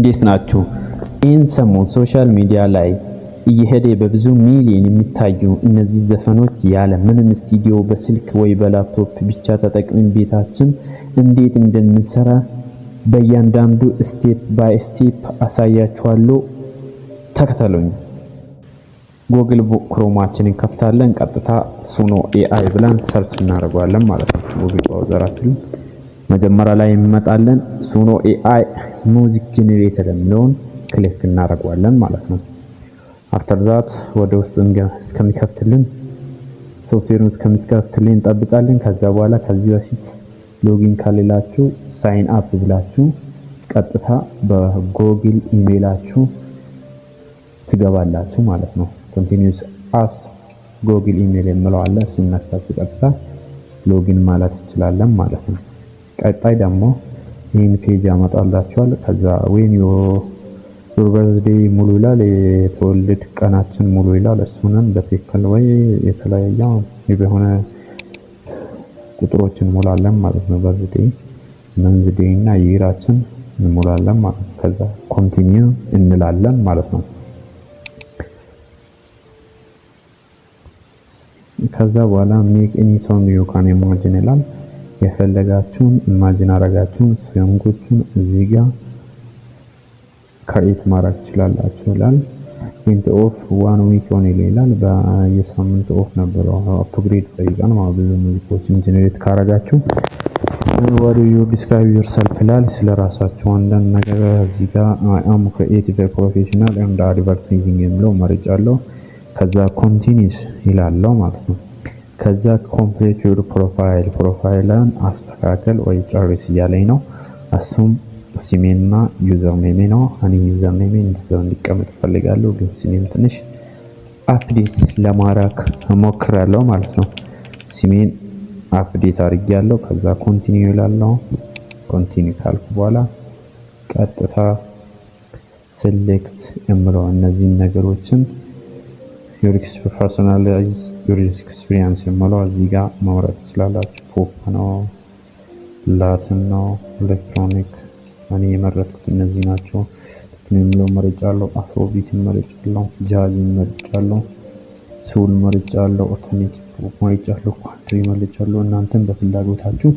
እንዴት ናችሁ? ይህን ሰሞን social media ላይ እየሄደ በብዙ ሚሊዮን የሚታዩ እነዚህ ዘፈኖች ያለ ምንም ስቱዲዮ በስልክ ወይ በላፕቶፕ ብቻ ተጠቅመን ቤታችን እንዴት እንደምንሰራ በእያንዳንዱ step by step አሳያችኋለሁ። ተከተሉኝ። Google Chrome ኣችንን ከፍታለን። ቀጥታ Suno AI ብለን search እናደርገዋለን ማለት ነው። Google browser ኣችንን መጀመሪያ ላይ የሚመጣለን Suno AI music generator የሚለውን click እናደርገዋለን ማለት ነው። After that ወደ ውስጥ እስከሚከፍትልን፣ ሶፍትዌሩን እስከሚከፍትልን እንጠብቃለን። ከዛ በኋላ ከዚህ በፊት login ከሌላችሁ sign up ብላችሁ ቀጥታ በ Google email ኣችሁ ትገባላችሁ ማለት ነው። Continue as Google email የምለው አለ። እሱን ነክታችሁ ቀጥታ login ማለት እንችላለን ማለት ነው። ቀጣይ ደግሞ ይህን page ያመጣላችኋል። ከዛ when your birthday ሙሉ ይላል። የተወለድ ቀናችን ሙሉ ይላል። እሱንም በትክክል ወይ የተለያየ የሆነ ቁጥሮችን እንሞላለን ማለት ነው። Birthday፣ month day እና year ኣችን እንሞላለን ማለት ነው። ከዛ continue እንላለን ማለት ነው። ከዛ በኋላ "Make any song you can imagine" ይላል። የፈለጋችሁን imagine አረጋችሁን song ኦቹን እዚህ ጋር create ማድረግ ትችላላችሁ ይላል። Hint off one week only ይላል። በየሳምንቱ off ነበረው፣ upgrade ጠይቃል ማለት ብዙ ሙዚቃዎችን generate ካረጋችሁ። "What you describe yourself" ይላል። ስለ ራሳችሁ አንዳንድ ነገር እዚህ ጋር "I am creative professional and advertising" የሚለው መርጫለሁ። ከዛ continue ይላለው ማለት ነው። ከዛ "Complete your profile"፣ profile ን አስተካከል ወይ ጨርስ እያለኝ ነው። እሱም ስሜና username ኤ ነው። እኔ username ኤ እንደዛው እንዲቀመጥ እፈልጋለሁ፣ ግን ስሜን ትንሽ update ለማድረግ እሞክራለሁ ማለት ነው። ስሜን update አድርጌያለሁ። ከዛ continue ይላለው። Continue ካልኩ በኋላ ቀጥታ select የምለው እነዚህን ነገሮችን your personalize your experience የምለው እዚህ ጋር መምረጥ ትችላላችሁ። Pop ነው፣ Latin ነው፣ ኤሌክትሮኒክ፣ እኔ የመረጥኩት እነዚህ ናቸው። Techno የሚለው መርጫለሁ፣ Afrobeat መርጫለሁ፣ ጃዝ መርጫለሁ፣ soul መርጫለሁ፣ alternative pop መርጫለሁ፣ country መርጫለሁ። እናንተም በፍላጎታችሁ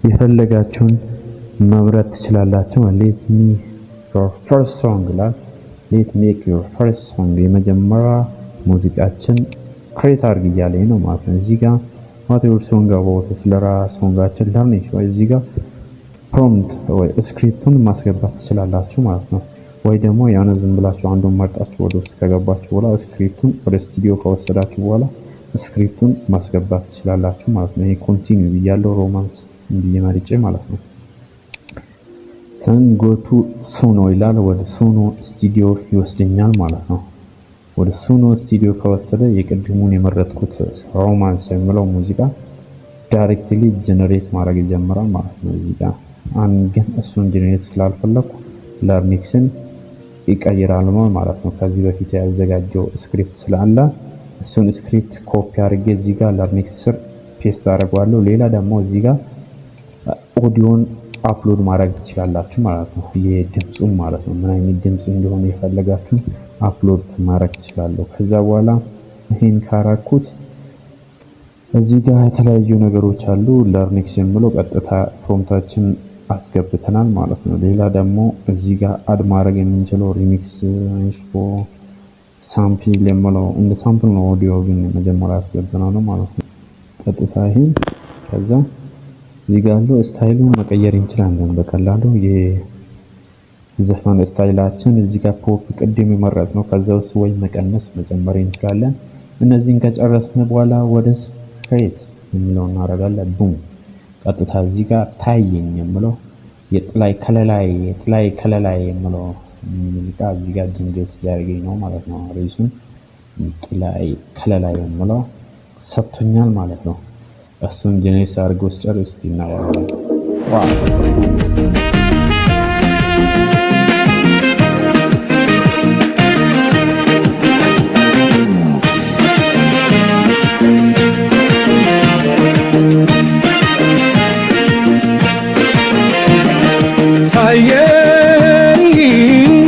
የፈለጋችሁን መምረጥ ትችላላችሁ። "Let me your first song" ይላል። "Let make your first song"፣ የመጀመሪያ ሙዚቃችን create አድርግ እያለኝ ነው ማለት ነው። እዚህ ጋር "What your song about"፣ ስለ song ኣችን lyrics ወይ እዚህ ጋር prompt ወይ script ኡን ማስገባት ትችላላችሁ ማለት ነው። ወይ ደግሞ የሆነ ዝም ብላችሁ አንዱን መርጣችሁ ወደ ውስጥ ከገባችሁ በኋላ script ኡን ወደ ስቱዲዮ ከወሰዳችሁ በኋላ script ኡን ማስገባት ትችላላችሁ ማለት ነው። ይሄ continue ብያለሁ፣ romance ብዬ መርጬ ማለት ነው። Then "Go to Suno" ይላል። ወደ Suno Studio ይወስደኛል ማለት ነው። ወደ Suno Studio ከወሰደ የቅድሙን የመረጥኩት romance የሚለው ሙዚቃ directly generate ማድረግ ይጀምራል ማለት ነው። እዚህ ጋር ግን እሱን generate ስላልፈለኩ lyrics ን ይቀይራል ማለት ነው። ከዚህ በፊት ያዘጋጀው script ስላለ እሱን script copy አድርጌ እዚህ ጋር lyrics ስር paste አደርገዋለሁ። ሌላ ደግሞ እዚህ ጋር audio ን upload ማድረግ ትችላላችሁ ማለት ነው። የድምፁን ማለት ነው። ምን አይነት ድምፅ እንደሆነ የፈለጋችሁ upload ማድረግ ትችላለሁ። ከዛ በኋላ ይሄን ካራኩት እዚህ ጋር የተለያዩ ነገሮች አሉ። Lyrics የምለው ቀጥታ prompt ኣችን አስገብተናል ማለት ነው። ሌላ ደግሞ እዚህ ጋር add ማድረግ የምንችለው remix፣ inspo፣ sample የምለው እንደ sample ነው። ኦዲዮ ግን መጀመሪያ ያስገብናል ማለት ነው። ቀጥታ ይሄን ከዛ እዚህ ጋር ያለው style ኡን መቀየር እንችላለን በቀላሉ፣ የዘፈን style ኣችን እዚህ ጋር pop ቅድም የመረጥ ነው። ከዛ ውስጥ ወይ መቀነስ መጨመር እንችላለን። እነዚህን ከጨረስን በኋላ ወደ create የሚለው እናደርጋለን። Boom፣ ቀጥታ እዚህ ጋር ታየኝ የምለው የጥላይ ከለላይ፣ የጥላይ ከለላይ የምለው ሙዚቃ እዚህ ጋር generate እያደረገኝ ነው ማለት ነው። ርዕሱን ጥላይ ከለላይ የምለው ሰጥቶኛል ማለት ነው። እሱን generate አድርጎ ስጨርስ እስቲ እናየዋለን። Wow! ታየኝ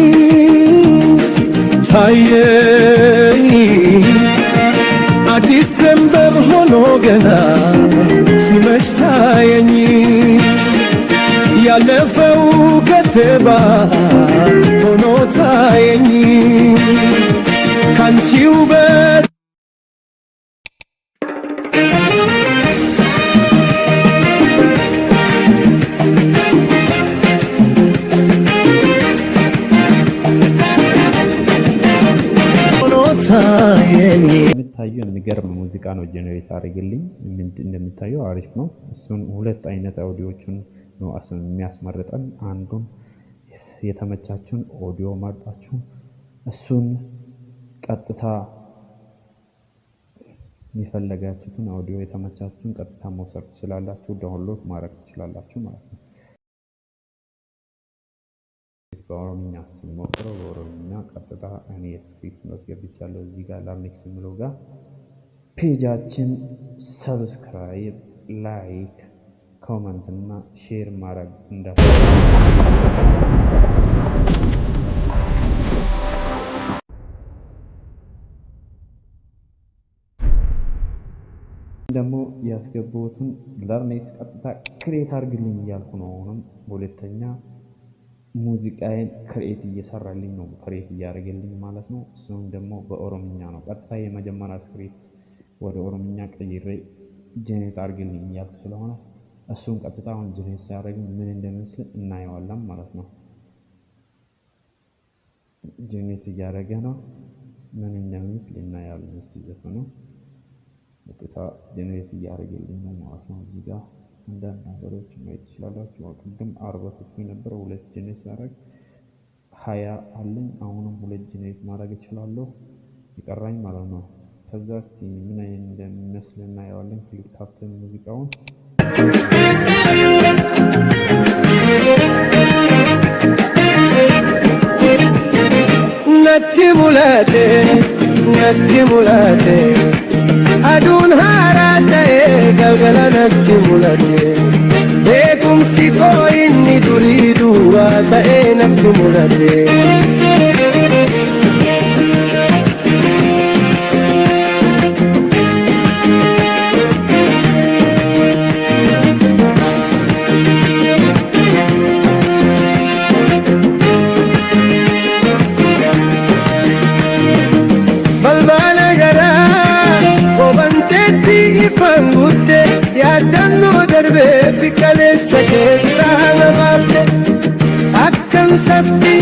ያለፈው ከተባ ሆኖ ታየኝ ካንቺው በት ሆኖ ታየኝ። እንደሚታየው የሚገርም ሙዚቃ ነው generate አድርግልኝ። እንደሚታየው አሪፍ ነው። እሱን ሁለት አይነት አውዲዮዎችን ነው የሚያስመርጠን። አንዱን የተመቻችሁን ኦዲዮ መርጣችሁ እሱን ቀጥታ የፈለጋችሁትን ኦዲዮ የተመቻችሁን ቀጥታ መውሰድ ትችላላችሁ። Download ማድረግ ትችላላችሁ ማለት ነው። በኦሮምኛ ስንሞክረው በኦሮምኛ ቀጥታ እኔ script አስገብቻለሁ። እዚህ ጋር LearnX የሚለው ጋር page ኣችን subscribe፣ like፣ comment እና share ማድረግ እንዳት ደግሞ ያስገቡትን LearnX ቀጥታ create አድርግልኝ እያልኩ ነው። አሁንም በሁለተኛ ሙዚቃዬን create እየሰራልኝ ነው፣ create እያደረገልኝ ማለት ነው። እሱም ደግሞ በኦሮምኛ ነው። ቀጥታ የመጀመሪያ script ወደ ኦሮምኛ ቀይሬ generate አድርግልኝ እያልኩ ስለሆነ እሱን ቀጥታ አሁን generate ሲያደርግ ምን እንደሚመስል እናየዋለን ማለት ነው። Generate እያደረገ ነው። ምን እንደሚመስል እናየዋለን። እስቲ ዘፈኑ ቀጥታ generate እያደረገልኝ ነው ማለት ነው። እዚህ ጋር አንዳንድ ነገሮች ማየት ትችላላችሁ። ቅድም 40 ሰጥቶኝ ነበረ። ሁለት generate ሳደርግ 20 አለኝ። አሁንም ሁለት generate ማድረግ እችላለሁ የቀራኝ ማለት ነው። ከዛ እስቲ ምን አይነት እንደሚመስል እናየዋለን። Click ካፕተን ሙዚቃውን Natti mulate, natti mulate, aduun haaraa ta'e galgala natti mulate, beekumsi koo inni durii duwwaa ta'e natti mulate. Balbala garaa qobanteetti ifaan guutte, yaaddannoo darbee fi kaleessa keessaa na baafte akkam sabbi.